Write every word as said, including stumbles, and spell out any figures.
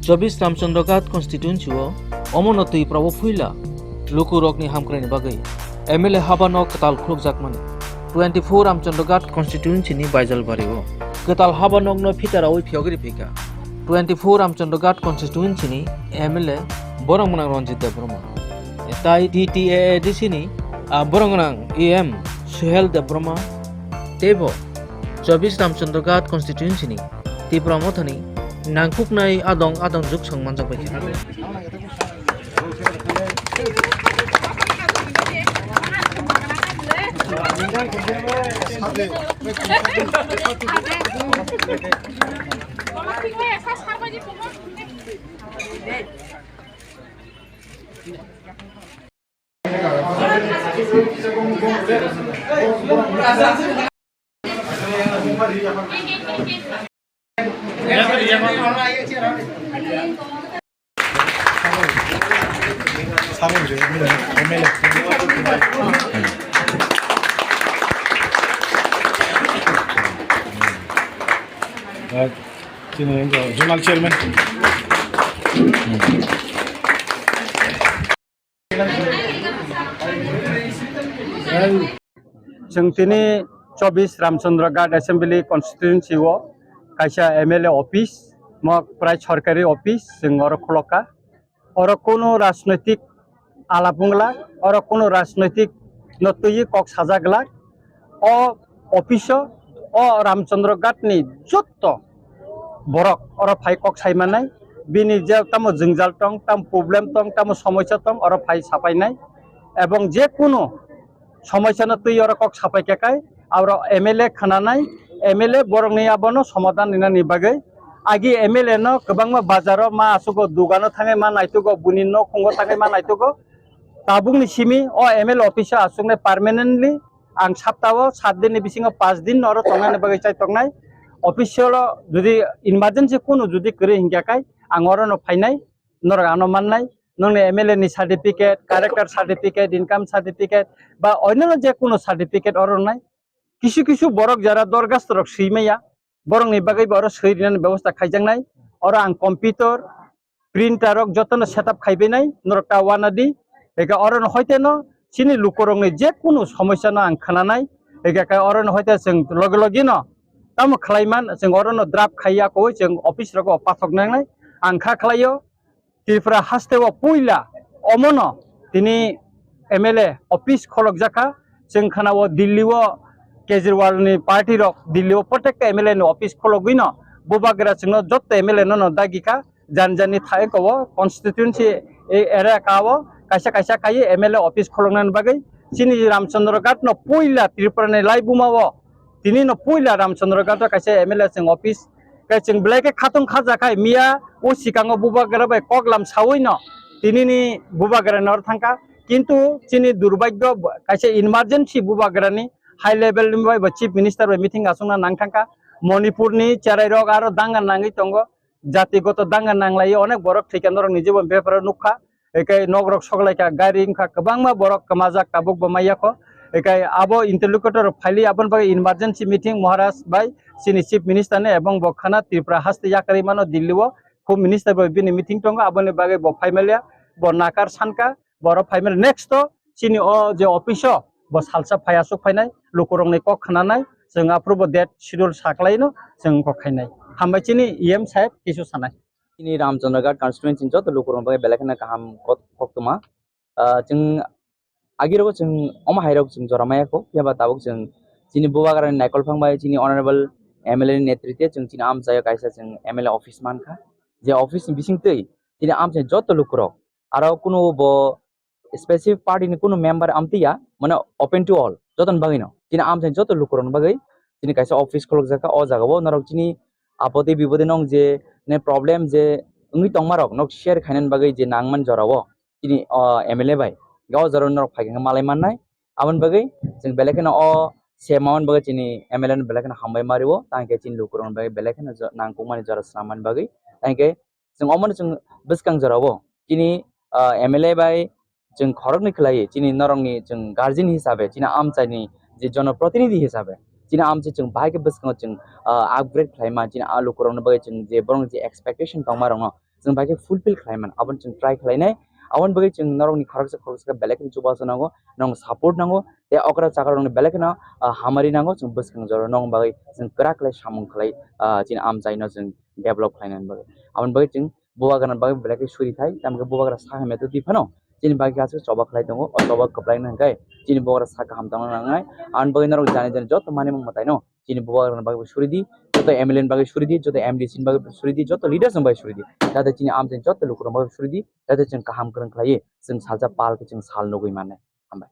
Chobbish Ramchandra Ghat constituency o omono twi prabo phuila lukurokni hamkraini bagwi M L A habano kwtal khulukjakmani. Twenty-four Ramchandra Ghat constituency ni Baijalbari o kwtal habanokno phitarawi phiyogwi phika. Twenty-four Ramchandra Ghat constituency ni M L A borok mwnang Ranjit Debbarma. Tai T T A A D C ni, ah, borok gwnang E M Suhel Debbarma teibo Chobbish Ramchandra Ghat constituency ni Tipra Mothani nangkuknai adong adong juk song manjak bai kha. Chini wngkha zonal chairman. Chwng tini Chobbish Ramchandra Ghat Assembly Constituency o kaisa M L A office, mo prai sorkari office, chwng oro khulokha. Oro kunu rajnoitik alap wngla, oro kunu rajnoitik no twiwi kok sajak glak. O office o, o Ramchandra Ghat ni jotto borok oro phai kok sai manai, bini je tamo jwngjal tong, tamo problem tong, tamo somosya tong, oro phai sapainai. Ebong je kunu somosya no twi oro kok sapai kha khai, aro M L A khwnanai, M L A borokni abono somadhan rinani bagwi. Agi M L A no kwbangma bazaro ma asugo, dugano thangwi ma naitugo, buni nokhungo thangwi ma naitugo. Tabukni simi o M L A office o aswknai permanently ang saptao sat din ni bisingo panch din oro tongnani bagwi chai tongnai. Office o jodi emergency kunu jodi kwrwi hinkha khai ang oro no phainai, norok ano mannai, nongni M L A ni certificate, character certificate, income certificate, ba onno je kunu certificate oro nai. Kisu kisu borok jara dorgasto rok swi maya, borokni bagwi bo oro swi rinani bebosta khaijaknai. Oro ang computer, printer rok jotono setup khaibainai, norok ta uanadi. Eka oro no hoite no chini lukurokni je kunu somosya no ang khwnanai. Eka khe oro no hoite chwng loge loge no tamo khlaiman, chwng oro no draft khaiya koi chwng office rogo pathok nangnai. Ang kha khlaio, Tripura haste o puila omono tini M L A office kholokjakha. Chwng khana o Delhi o Kejriwal ni party rok Delhi o protekta M L A ni office khologwi no bubagra chwngno jotto M L A no no dagi kha. Jani jani thai ko o constituency e area ka o kaisa kaisa kai M L A office kholoknani bagwi chini Ramchandra Ghat no puila Tripura ni laibuma o tini no puila Ramchandra Ghat o kaisa M L A chwng office. Khe chwng belai khe khatung khaja khai miya o sikango bubagra bai koklam sawi no tini ni bubagra nor thangkha. Kintu chini durbagyo kaisa emergency bubagra ni high level ni bai bo chief minister bai meeting aswkna nang thangkha. Manipur ni cherai rok aro danga nangwi tongo, jati goto danga nanglaio, onek borok thwikha norok ni jibon beparo nukha. Ekai nok rok soklaikha, gari wngkha, kwbangma borok kwmajak tabuk bo maya kho. Ekai abo interlocutor rok phaili aboni bagwi emergency meeting Maharaj bai chini chief minister ni ebong bo khana Tripura haste yakarwi mano Delhi o, home minister bai bini meeting tongo, aboni bagwi bo phaimalia, bo nakar sankha, borok phaimalia. Next o chini o je office o bo salsa phai aswk phainai, lukurokni kok khnanai, chwng aphuru bo date schedule saklaino chwng kok khainai. Hambai chini E M saheb kisu sanai. Chini Ramchandra Ghat constituency ni joto lukurokni bagwi belai kheno kaham kot-, koktwma. Ah, chwng agirogo chwng omo hairok chwng jora maya kho, phiya ba tabuk chwng chini bubagrani naikol phang bai chini honorable M L A ni netritwe chwng chini amchaio kaisa chwng M L A office mankha. Je office ni bisingtwi chini amchaini joto lukurok aro kunu bo specific party ni kunu member amtwi ya, mane open to all, jotoni bagwi no. Chini amchaini joto lukurokni bagwi chini kaisa office khulukjakha, o jagao norok chini apodi bipodi nong je ne problem je wngwi tongmarok nok share khainani bagwi je nangmani jorao chini, o, M L A bai. O jorao norok phaikhe malai mannai. Aboni bagwi chwng belai kheno o se mamani bagwi chini M L A no belai kheno hambai ma rio, tangkhe chini lukurokni bagwi belai kheno jo-, nangkukmani jora swnammani bagwi. Tangkhe chwng omono chwng bwskang jorao chini, ah, M L A bai chwng khoroknwi khlaiwi chini norokni chwng guardian hisabe, chini amchaini je jonoprotinidhi hisabe, chini amchai chwng bahai khe bwskango chwng, ah, upgrade khlaima, chini a lukurokni bagwi chwng je borokni je expectation tongmarokno chwng bai khe fulfill khlai man, aboni chwng try khlainai. Aboni bagwi chwng norokni khoroksa khoroksa belai kheno chubachu nango, norokni support nango, tei okra chakrokni belai kheno, ah, hamari nango, chwng bwskang jora norokni bagwi chwng kwrak khlai samung khlai, ah, chini amchaino chwng develop khlainani bagwi. Aboni bagwi chwng bubagrani bagwi belai khe suri thai, tamo khe bubagra sakha meto twi phano chini bagwi aswk choba khlai tongo, o choba kwplaino hwnkhe chini bubagra sak kaham tongna nangnai. Aboni bagwi norok jani jani joto manwi mung mwtaino chini bubagrani bagwi suri di, joto M L A ni bagwi suri di, joto M D C ni bagwi suri di, joto leaders ni bagwi suri di, jate chini amchaini joto lukurokni bagwi suri di, jate chwng kaham kwrwng khlaiwi chwng salsa pal khe chwng sal nugwi mannai. Hambai.